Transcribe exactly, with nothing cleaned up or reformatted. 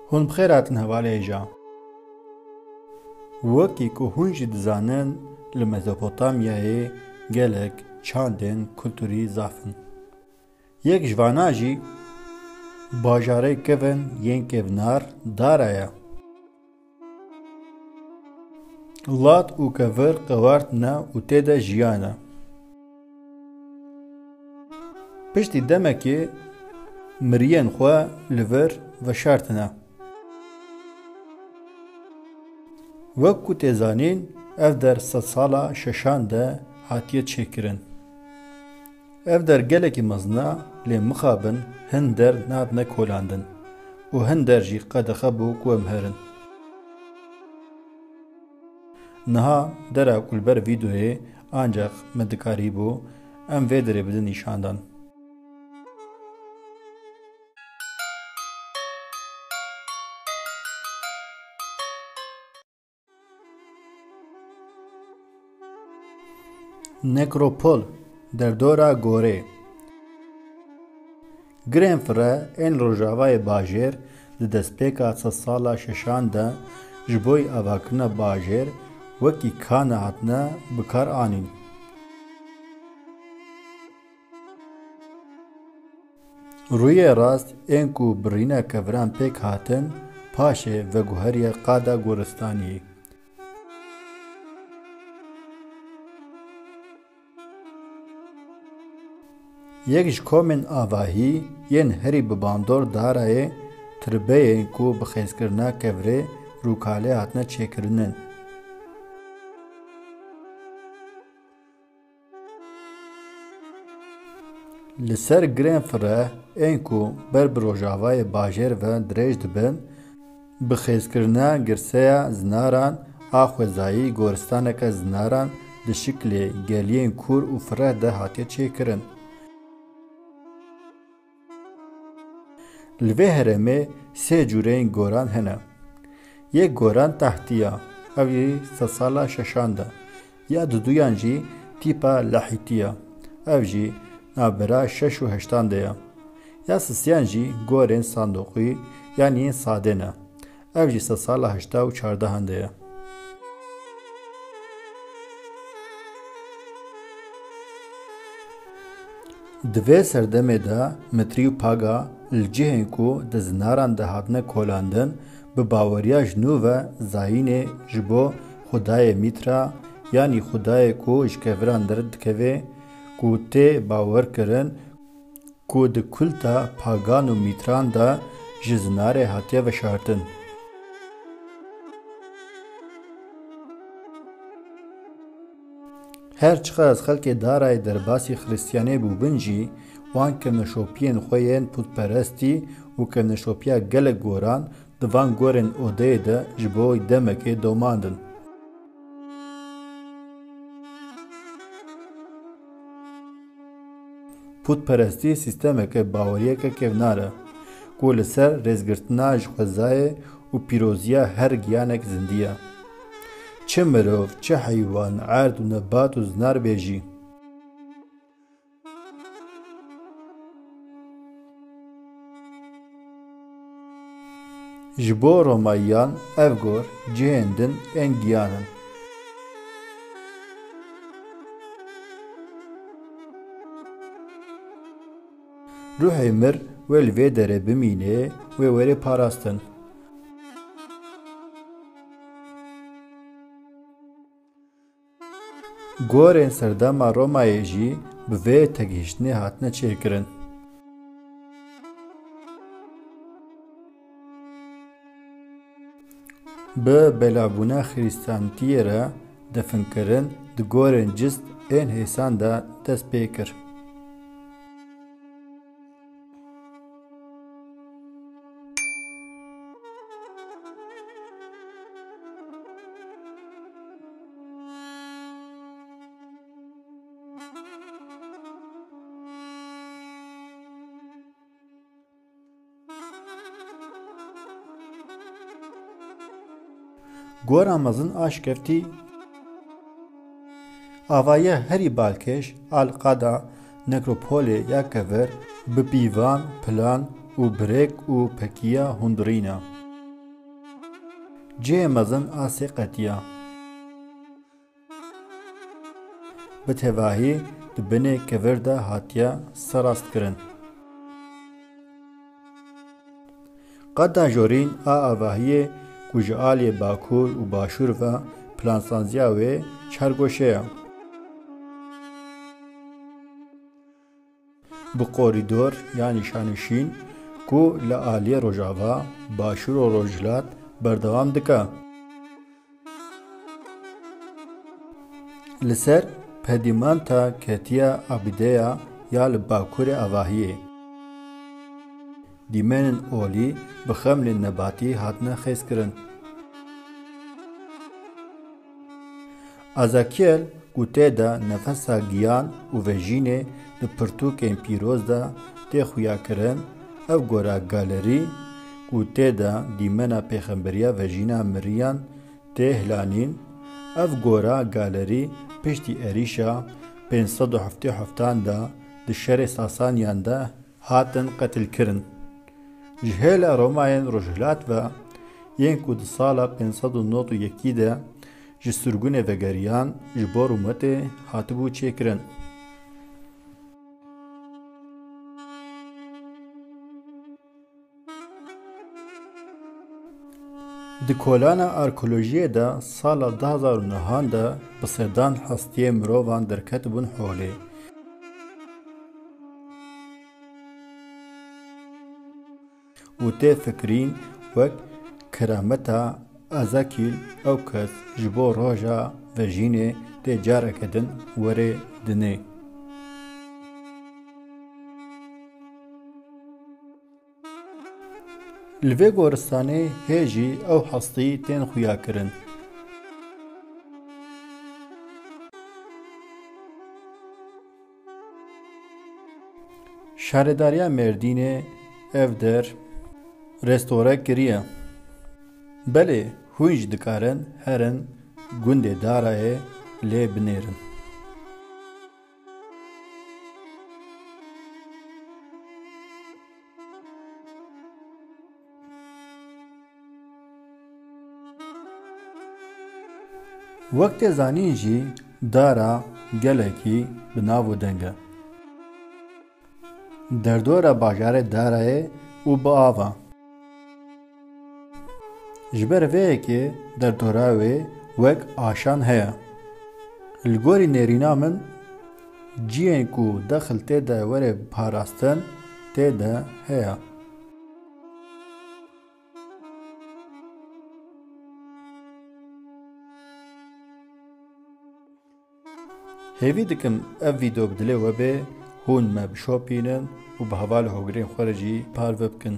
Hûn bi xêr hatin hevalê hêja. Wekî ku hûn jî dizanin, li Mezopotamyayê gelek çandên kulturî zaf in. Yek ji vana jî bajarê kevin yên kevnar Dara ye. Lat û kevir qewart ne û tê de jiyane. Piştî demekê miriyên xwe li vir veşartine. Wek ku tê zanîn, ev der sedsala şeşan de hatiye çêkirin. Ev der gelekî mezin e, lê mixabin hin der nehatine kolandin û hin der jî qedexe bû ku em herin. Niha dera ku li ber vîdeoyê ancaq me dikarîbû, em vê derê bidin nîşandan. Nekropol, derdora gorê. Girên fire ên rojavayê bajêr di destpêka sedsala şeşan de ji bo avakirina bajêr wekî kane hatine bi kar anîn. Rûyê rast ên ku birîna keviran pêk hatin, paşê veguheriye qada goristaniyê. Yek ji komên avahî yên herî bi bandor Darayê tirbeyên ku bi xêzkirina kevirê rûkalê hatine çêkirinin. Li ser girên fire ên ku ber bi rojavayê bajêr ve dirêj dibin, bi xêzkirina girseya zinaran a xwezayî goristaneke zinaran di şiklê geliyên kûr û fireh de hatiye çêkirin. Li vê herêmê sê cûreyên goran hene. Yek goran tahtî ya, ev jî sedsala şeşan de, ya duduyan jî tîpa lahîtî ya, ev jî navbera şeş û heştan de ya. Ya sisiyan jî gorên sandoqî, yanî sade ne. Ev jî sedsala heşta û çardehan de ye. Di vê serdemê de mitrî û paga li cihên ku di zinaran de hatine kolandin, bi baweriya ji nû ve zayînê ji bo xwedayê Mîtra, yanî xwedayê ku ji keviran derdikeve, ku tê bawerkirin, ku di kulta pagan û mîtran de ji zinarê hatiye veşartin. Her çiqas xelkê Darayê derbasî Xiristiyanê bûbin jî, wan kevneşopiyên xwe yên pûtperestî û kevneşopiya gelek goran di van gorên odeyê de ji bo demekê domandin. Pûtperestî sîstemeke baweriyeke kevnar e, ku li ser rêzgirtina ji xwezayê û pîroziya her giyanek zindî ye. Çi mirov, çi heywan, erd û nebat û zinar be jî. Ji bo Romayiyan ev gor cihên din ên giyan in. Ruhê mir wê li vê derê bimîne, wê were parastin. Gorên serdema Romayê jî bi vê tegihiştinê hatine çêkirin. Bi belavbûna Xirîstantiyê re definkirin di gorên cist ên hêsan de dest pê kir. Gora mezin a şikeftî. Avahiya herî balkêş a li qada nekropolê ya kevir bi pîvan, plan û birêk û pekiya hundirîn e. Cihê mezin a sê qetî ya. Bi tevahî di binê kevir de hatiye serastkirin. Qeda jorîn a avahiyê ku ji aliyê bakur û başûr ve plansaziya wê çar goşe ye. Bi korîdor ya nîşanîşîn ku li aliyê rojava, başûr û rojhilat berdewam dike. Li ser pedîmenta ketiya abîdeya ya li bakurê avahiyê. Dîmenên olî bi xemlên nebatî hatine xêzkirin. Ezekiyel ku tê de nefesa giyan û vejînê di pirtûkên pîroz de tê xuyakirin, ev gora galerî ku tê de dîmena pêxemberiya vejîna miriyan tê hilanîn, ev gora galerî piştî êrîşa pênc sed û heftê û heftan de di şerê Sasaniyan de hatin qetilkirin. Ji hêla Romayên Rojhilat ve yên ku di sala pênc sed û nod û yekî de ji sirgûnê vegeriyan ji bo rûmetê hatibû çêkirin. Di kolana arkeolojiyê de sala du hazar û nehan de bi sedan hestiyê mirovan derketibûn holê û tê fikirîn wek kerameta Ezekîl, ew kes ji bo roja vejînê tê careke din werê dinê. Li vê goristanê hê jî ew hestî tên xuyakirin. Şaredariya Mêrdînê ev der restore kiriye. Belê hûn jî dikarin herin gundê Darayê lê binêrin. Wek tê zanîn jî Dara gelekî bi nav û deng e. Derdora bajarê Darayê û bi av e. Ji ber vê yekê derdora wê wek aşan heye. Li gorî nêrîna min, cihên ku dexil tê de were parastin tê de heye. Hêvî dikim ev vîdeo bi dilê we bê, hûn me bişopînin û bi hevalê hogirên xwe re jî parve bikin.